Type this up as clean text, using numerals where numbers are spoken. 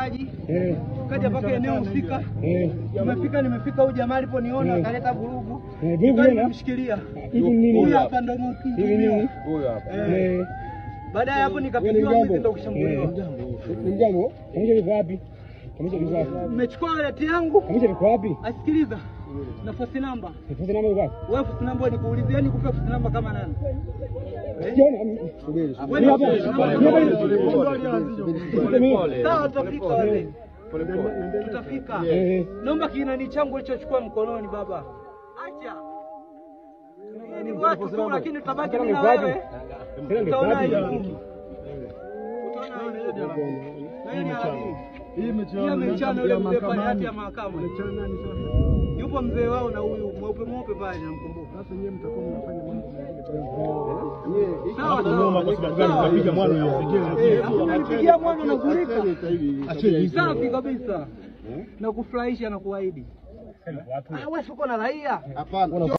mshikaji. Kaja mpaka eneo husika. Tumefika, nimefika huyu jamaa aliponiona akaleta vurugu. Nikamshikilia. Huyu hapa ndo mtu. Huyu hapa. Baada ya hapo nikapigiwa mimi ndo kushambuliwa. Ni mgambo? Kamisa yuko wapi? Kamisa yuko wapi? Nimechukua wallet yangu. Kamisa yuko wapi? Asikiliza. Na force number. Force number yuko wapi? Wewe force number nikuulizie, nikupe force number kama nani? Siona. Wewe sawa, tutafika wazee. Tutafika. Naomba kinani changu ulichochukua mkononi baba. Acha. Ni watu tu, lakini tutabaki mimi na wewe. Utaona aibu. Utaona aibu. Yule mzee pale hati ya mahakama. Yupo mzee wao na huyu mweupe mweupe pale namkumbuka. Sasa nyie mtakuwa mnafanya mambo mengine. Sawa sawa. Kwa sababu gani mnapiga mwana ya Unanipigia mwana na zurika. Safi kabisa. Na kufurahisha na kuahidi. Ah, wewe uko na raia. Hapana.